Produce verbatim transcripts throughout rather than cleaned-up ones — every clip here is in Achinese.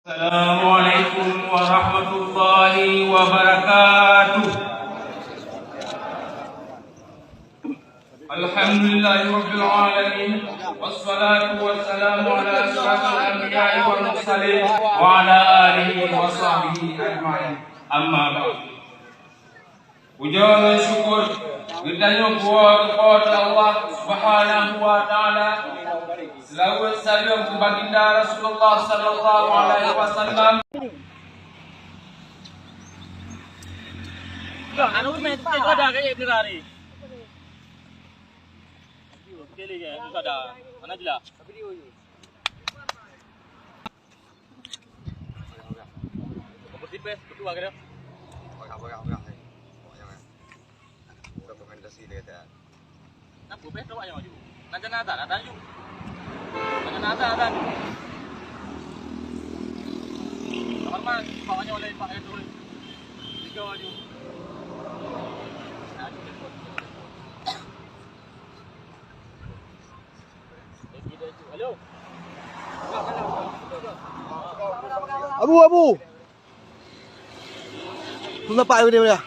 Assalamualaikum warahmatullahi wabarakatuh. Alhamdulillahirabbil alamin. Wassalatu wassalamu ala asyrafil anbiya'i wal mursalin wa ala alihi wa sahbihi ajmain. Amma ba'd. Puja dan syukur geutanyoe keu Allah Subhanahu wa Taala, seulaweuet saleuem keu Baginda Rasulullah sallallahu alaihi wasallam. Anu meh teuka dah kaya beneran ni. Okey lagi, teuka dah. Mana jelas? Kompetisi pes, betul agak dah. Bagah, bagah, bagah. Pokoknya meh. Bukan pemain dasi dia kata. Kenapa pes tu banyak maju? Nak jangan ada, ada ju. Nak jangan ada, ada ju. Kamar mah, bawahnya oleh Pak Edul. Tiga maju. Nah, itu telepon. Abu, Abu. Tu nampak dia dia.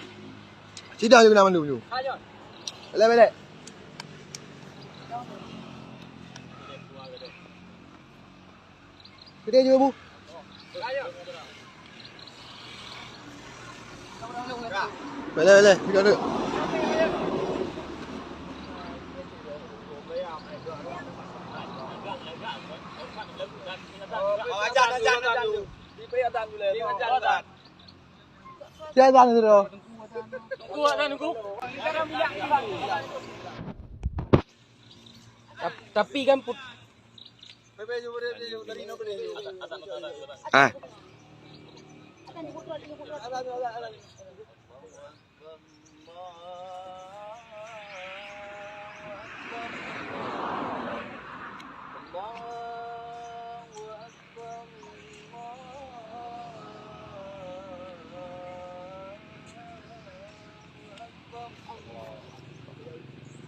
Sidah je kena mandu tu. Belek, belek. Gede je, Abu. Boleh, boleh. Tiga, dua. Ajan, ajan, ajan. Ajan, ajan. Tapi kan put- Ah.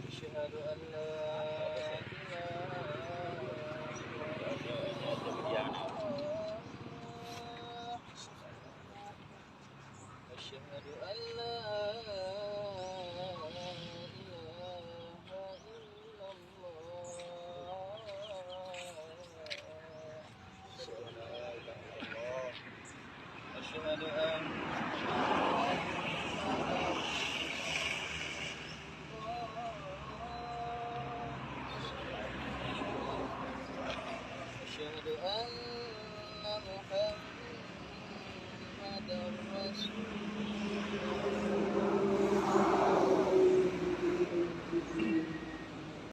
أشهد أن لا إله إلا الله. أشهد أن لا إله إلا الله. أشهد أن محمدا رسول الله. أشهد أن محمدا رسول الله.